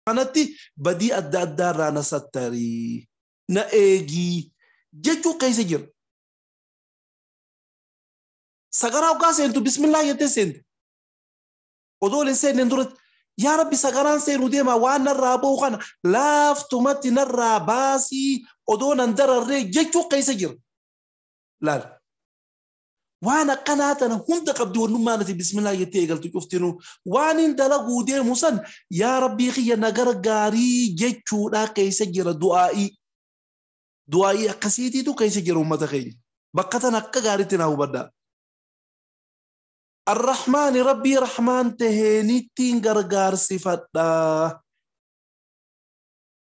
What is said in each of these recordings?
Kanatti badii adda addaa irraa na sattarii na eegii jechuu keessa jira. Sagaraa hoggaa seentu bismillaa jettee seente. Odoo hin seenneen duratti yaa Rabbi sagaraan seenuu deema waan narraa ba'u kana laaftumatti narraa baasii odoo nan dararree jechuu keessa jira. Laal. Waan akkanaa tana hunda qabdi wannummaan ati bismillaa jettee eegaltu cuftinuu waan hin dalaguu deemu san yaa Rabbii kiyya na gargaarii jechuudhaa keessa jira du'aa'ii. Du'aa'ii akkasiitiitu keessa jira uummata keenya. Bakka tana akka gaariitti naa hubadhaa. Arrahmaani Rabbii Rahmaan taheenittiin gargaarsifadhaa.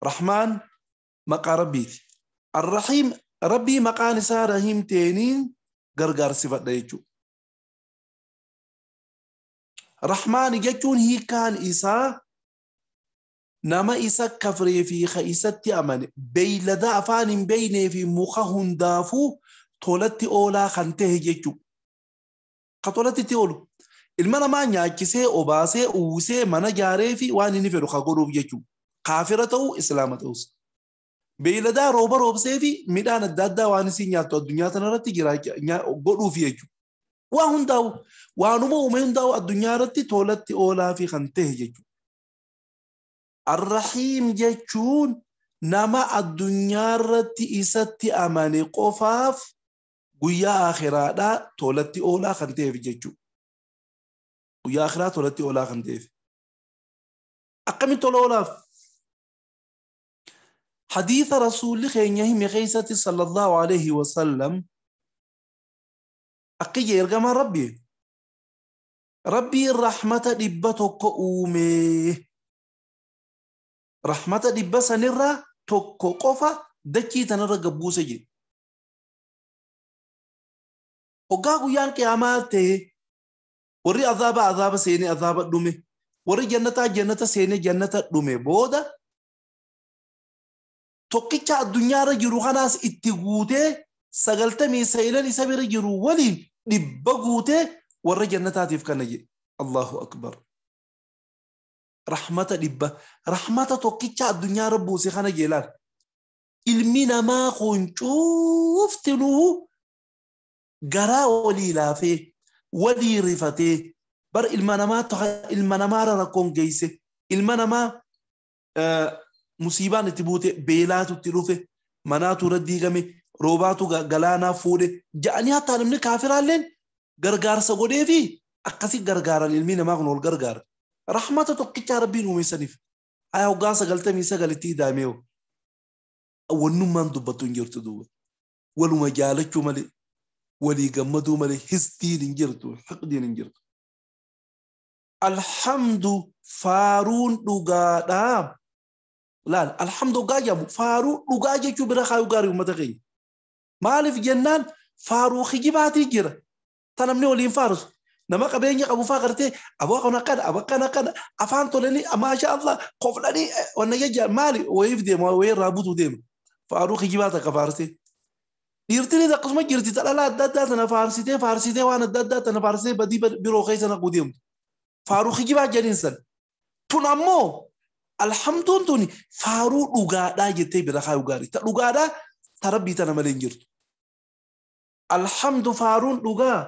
Rahmaan maqaa Rabbiiti. Arrahiim Rabbii maqaan isaa Rahiim taheeniin gargaarsifadha jechuudha. Rahmaani jechuun hiikaan isaa nama isa kafree fi ka isatti amane beeylada afaan hin beeynee fi muka hundaafuu tolatti oolaa kan tahe jechuudha. Ka tolatti itti oolu. Ilma namaa nyaachisee, obaasee, uwwisee, mana jaaree fi waan inni fedhu ka godhuuf jechuudha. Kaafira ta'uu, islaama ta'us. Beeyladaa rooba roobsee fi midhaan adda addaa waan isin nyaattu addunyaa tanarratti godhuuf jechuudha. Waa hundaa'u, waanuma uume hundaa'u addunyaa irratti tolatti oolaa fi kan tahe jechuudha. Arrahiim jechuun nama addunyaa irratti isatti amane qofaaf guyyaa akhiraadhaa tolatti oolaa kan ta'eef jechuudha. Guyyaa akhiraa tolatti oolaa kan ta'eef. Akkamitti tola oolaaf? Hadiisa rasuulli keenya hime keessatti sallallahu alaihi wasallam akka jee ergamaan Rabbi Rabbiin rahmata 100 uume. Rahmata 100 sanirraa tokko qofa dachii tanarra gabbuuse jedhe. Hoggaa guyyaan qiyaamaa ta'e warri azaaba azaaba seenee azaaba dhume, warri jannataa jannata seenee jannata dhume booda tokkicha addunyaarra jiru kanaas itti guutee 99 isa bira jiru waliin 100 guutee warra jannataatiif kana jedhe. Allahu akbar. Rahmata 100 rahmata tokkicha addunyaarra buuse kana jeelaan ilmi namaa kun cuuftinuu garaa walii laafee walii rifatee bar ilma namaa ilma namaarra rakkoon geesse ilma namaa musiibaan itti buute beelaatu itti dhufe manaatu irra diigame roobaatu galaanaa fuudhe ja'anii hatta namni kaafiraalleen gargaarsa godhee fi akkasi gargaaran ilmi namaa kun wal gargaara. Rahmata tokkichaa Rabbiin uumeessaniif aya hoggaa 99 itti idaamee wannummaan dubbattu hin jirtu duuba waluma jaalachuu malee walii gammaduu malee histiin hin jirtu hiqdiin hin jirtu. Alhamdu faaruun dhugaadhaa. Laal alhamdu hoggaa jedhamu faaruu dhugaa jechuu bira kaayuu gaarii uummata keenya. Maaliif jennaan faaruu kijibaatii jira. Ta namni waliin faarsu. Nama qabeenya qabu faa gartee aboo akkana akkana aboo akkana akkana afaan tolanii maasha Allah koflanii wanna jecha maali wayiif deema wayii irraa butuu deema. Faaruu kijibaa takka faarsee. Dhiirtinis akkasuma jirti ta dhalaa adda addaa tana faarsitee faarsitee waan adda addaa tana faarsitee badii biroo keessa naquu deemtu. Faaruu kijibaa jedhaniin san. Tun ammoo alhamduun tuni faaruu dhugaadhaa jettee bira kaayuu gaarii. Ta dhugaadhaa ta Rabbii tana malee hin jirtu. Alhamdu faaruun dhugaa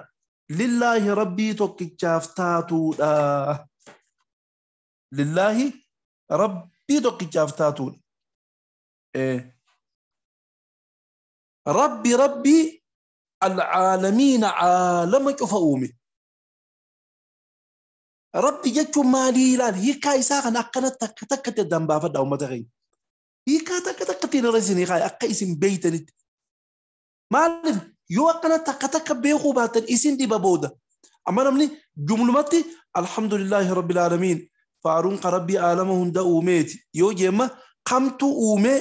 lillaahi Rabbii tokkichaaf taatuudha. Lillaahi Rabbii tokkichaaf taatuudha. Rabbi Rabbii alcaalamiina caalama cufa uume. Rabbi jechuun maalii ilaali? Hiikaa isaa kana akkana takka takkatti addaan baafadha uummata keenya. Hiikaa takka takkatti irra isinii kaaya akka isin beeytanitti. Maaliif yoo akkana takka takka beekuu baattan isin dhiba booda. Amma namni jumlumatti alhamdulillahi rabbil aalamiin faaruun ka Rabbii aalama hunda uumeeti yoo jeemma kamtu uumee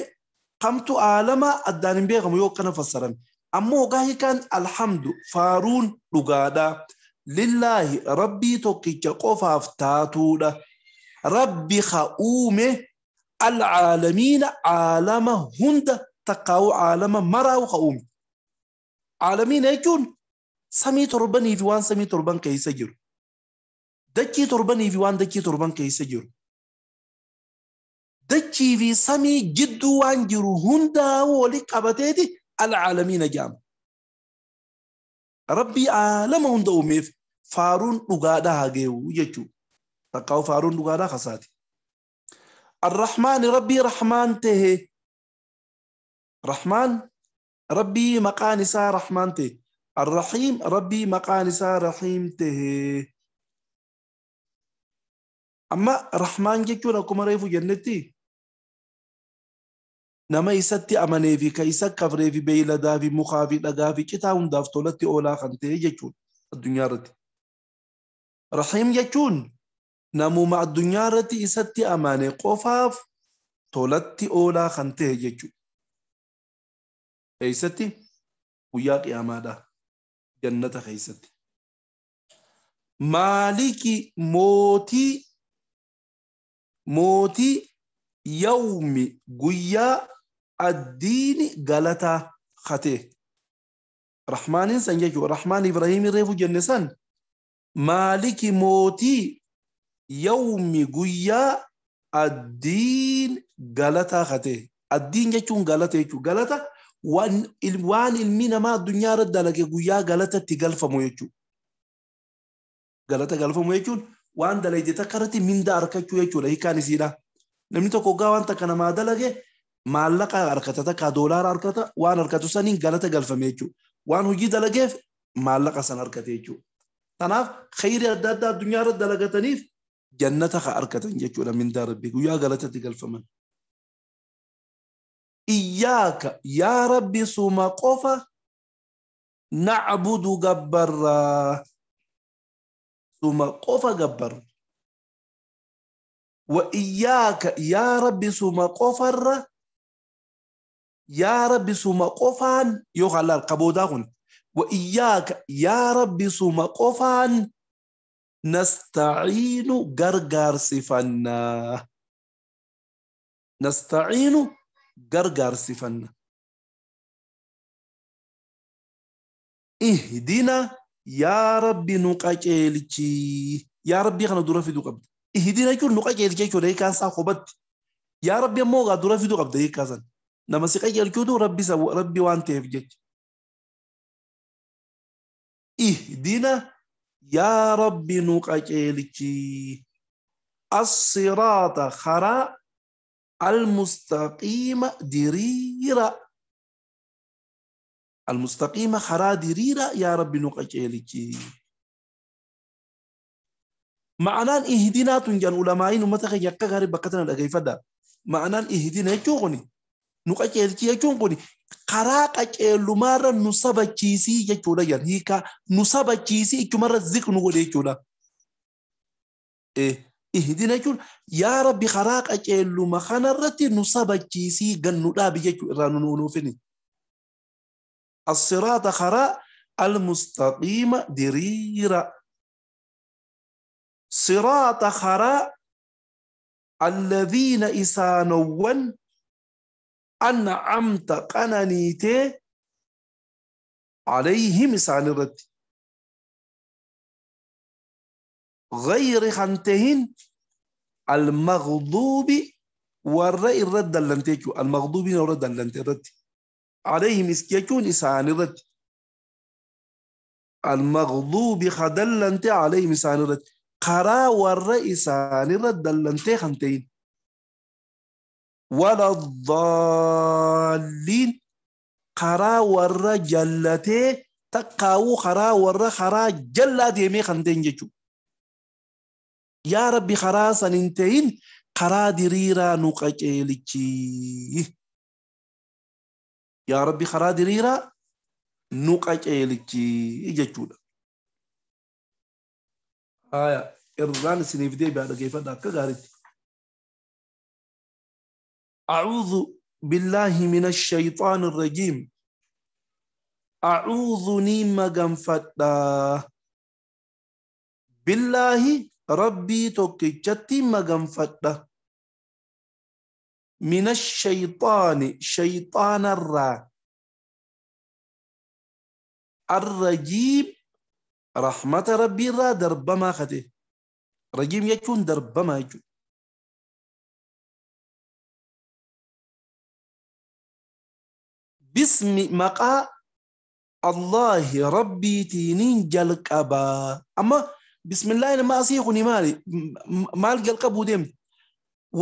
kamtu aalama addaan hin beekamu yoo akkana fassarame. Ammoo hoggaa hiikaan alhamdu faaruun dhugaadha. Lillaahi Rabbii tokkicha qofaaf taatuudha. Rabbi ka uume alcaalamiina caalama hunda takkaa'u caalama maraa'u ka uume. Caalamiina jechuun samii torbanii fi waan samii torban keessa jiru. Dachii torbanii fi waan dachii torban keessa jiru. Dachii fi samii jidduu waan jiru hundaa wali qabateeti alcaalamiina jedhama. Rabbii aalama hunda uumeef faaruun dhugaadhaa haa geewu jechuudha. Takkaa'u faaruun dhugaadhaa kasaati. Arrahmaan Rabbii Rahmaan tahe. Rahmaan Rabbii maqaan isaa Rahmaan tahe. Arrahiim Rabbii maqaan isaa Rahiim tahe. Amma Rahmaan jechuun akkuma reefu jennetti nama isatti amanee fi ka isa kafree fi beeyladaa fi mukaa fi dhagaa fi citaa hundaaf tolatti oolaa kan ta'e jechuudha addunyaa irratti. Rahiim jechuun namuma addunyaa irratti isatti amane qofaaf tolatti oolaa kan ta'e jechuudha. Eessatti? Guyyaa qiyaamaadha. Jannata keessatti. Maaliki mootii yawmi guyyaa addiini galataa katee. Rahmaanin san jechuudha. Rahmaan Ibrahim reefu jenne san maaliki mootii yawmi guyyaa addiin galataa katee. Addiin jechuun galata jechuudha. Galata waan ilmi namaa addunyaa irra dalage guyyaa galatatti galfamu jechuudha. Galata galfamu jechuun waan dalagde takka irratti mindaa argachuu jechuudha hiikkaan isiidha. Namni tokko hoggaa waan takka namaa dalage maallaqa argata takka doolaara argata waan argatu saniin galata galfame jechuudha. Waan hojii dalageef maallaqa san argate jechuudha. Kanaaf khayrii adda addaa addunyaa irra dalagataniif jannata ka argatan jechuudha mindaa rabbii guyyaa galatatti galfaman. Iyyaaka yaa rabbi suma qofa na'budu gabbarraa. Suma qofa gabbarra. Wa iyyaaka yaa rabbi suma qofarra yaa rabbi suma qofaan yookaan laal qaboodaa kun wa iyyaaka yaa rabbi suma qofaan nastaciinu gargaarsifannaa. Nastaciinu gargaarsifanna. Ihdina yaa rabbi nu qajeelchi. Yaa rabbi kana dura fiduu qabda. Ihdina jechuun nu qajeelchi jechuudha hiikaan isaa kophatti. Yaa rabbi ammoo egaa dura fiduu qabda hiikaa san. Nama si qajeelchuutu rabbi waan ta'eef jecha. Ihdina yaa rabbi nu qajeelchi. As-siraata karaa المستقيم دريرة. المستقيم خرا دريرة يا رب نقجلك. معناه اهدنا تنجان علماء ومتى يقا غريب بكتنا دغيفدا. معناه اهدنا يجوني نقجلك يجوني خرا قجلو مره نسبچيسي يجولا يعني هيكا نسبچيسي كمره ذكر نغولي يجولا ايه اهدنا يقول يا ربي خراق أجلو ما خنرتي نصبتشيسي جنو لا بيجو رانو نوفني الصراط خراء المستقيم دريرة صراط خراء الذين إسانون أنعمت قنانيتي عليهم إسان الرد غير خنتهن المغضوب والرأي الرد اللنتيجو المغضوب والرد اللنتيجو عليهم إسكيكون إسان الرد المغضوب خدلنتي عليهم إسان الرد قرا والرأي إسان الرد اللنتي خنتين ولا الضالين قرا والرجلتي تقاو قرا والر خرا جلاتي مي خنتين جيجو يا ربي خراسا انتين قرا دريرا نقجيلكي يا ربي خرا دريرا نقجيلكي جچودا آية إرزان سنيف دي بعد كيف داك غارت أعوذ بالله من الشيطان الرجيم أعوذ نيم غنفتا بالله ربي توكيتي مغنفتا من الشيطان شيطان الرا الرجيم رحمة ربي را دربما خته رجيم يكون دربما يكون Bismi maqaa Allahi rabbiitiiniin jalqabaa. Amma bismillaahi nama asii kuni maali? Maal jalqabuu deemti?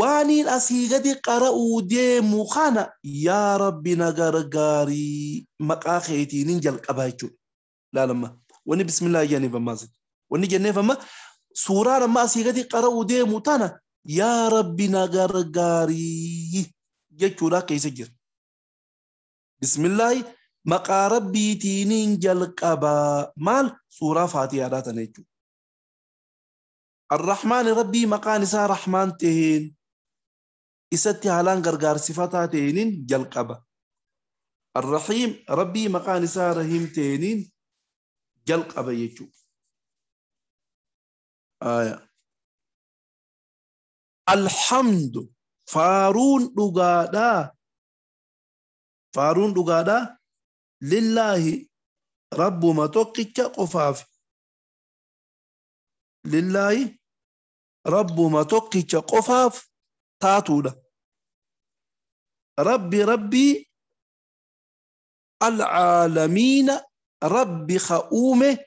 Waaniin asii gadi qara'uu deemu kana yaa rabbi na gargaarii maqaa keetiiniin jalqabaa jechuudha. Laalamma wanni bismillaahi jenneef ammaa asitti. Wanni jenneef amma suuraan amma asii gadi qara'uu deemu tana yaa rabbi na gargaarii jechuudha keessa jira. Bismillaahi maqaa rabbiitiiniin jalqabaa maal suuraa faatihaadhaa tana jechuudha. الرحمن ربي مقان إسا رحمن تهين إساتي هالان غرغار صفاتا تهينين جلقبا. الرحيم ربي مقان إسا رحيم تهينين جلقبا يجو. آية الحمد فارون دغادا فارون دغادا لله رب ما توقيتش قفاف لله رب ما توقيتش قفاف تاتودا ربي ربي العالمين ربي خؤومه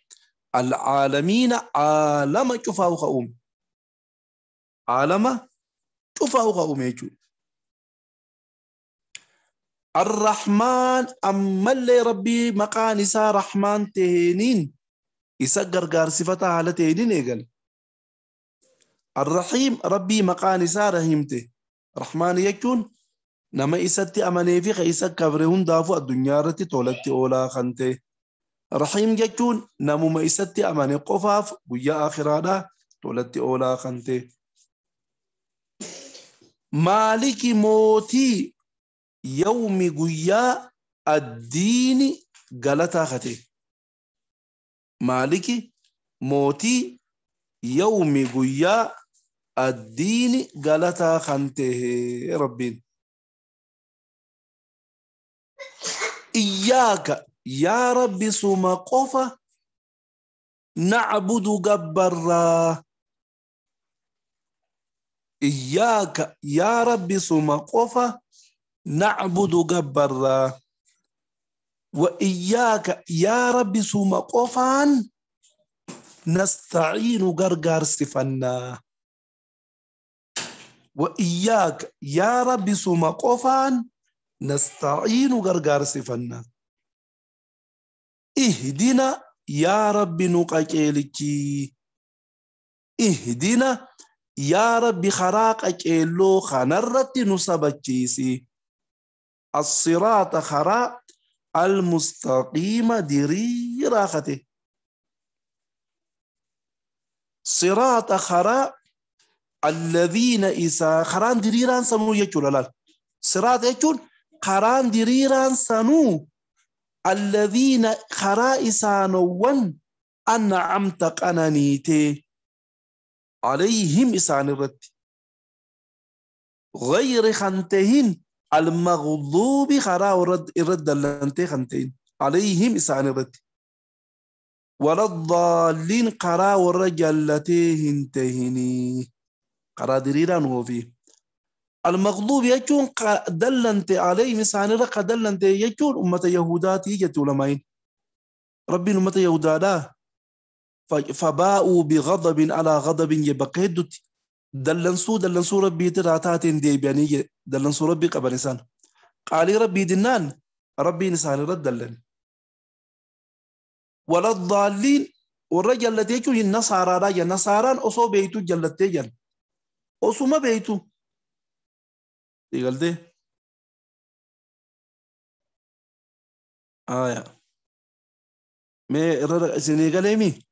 العالمين عالم شفاو خؤوم عالم شفاو خؤومه. الرحمن أما اللي ربي مقان إسا رحمن تهينين إسا غرغار صفتها على تهينين إيقال. الرحيم ربي مقان إسا رحيمته رحمن يكون نما إساتي أماني في خيسا كبرهن دافو الدنيا رتي تولتي أولا خنته. رحيم يكون نمو ما إساتي أماني قفاف ويا آخرانا تولتي أولا خنته. مالك موتي يوم قيا الدين غلطا خته. مالك موتي يوم قيا الدين غلطا خنته ربين. إياك يا ربي سوما قفا نعبد جبرا. إياك يا ربي سوما قفا نعبد جبرا. وإياك يا ربي سوما قفا نستعين غرغر سفنا. وإياك يا ربي سوما قفا نستعين غرغر سفنا. اهدنا يا ربي نقاكيلكي. اهدنا يا ربي خراق كيلو خنرت نصبتشيسي. الصراط خراء المستقيم دري راخته. صراط خراء الذين إسا خران دريران سنو يجول لال. صراط يجول خران دريران سنو الذين خراء إسانوان أنعمت قنانيتي عليهم إسان الرد غير خنتهن المغضوب خراء الرد لنتي خنتين عليهم إسان الرد ولا الضالين قراء الرجلتي هنتهني قراء دريران هو فيه. المغضوب يجون دلنت عليهم إسان الرد دلنت يجون أمة يهوداتي يجتوا لماين ربي أمة يهودا فباءوا بغضب على غضب يبقى هدوتي دلنسو ربي تراتاتين ديباني دلنسو ربي قبل إنسان قال ربي دنان ربي إنسان رد دلن. ولا الضالين والرجل التي يكون النصارى راجل نصارى أصو بيتو جلتين أصو ما بيتو يقول ده آية ما سنغاليمي.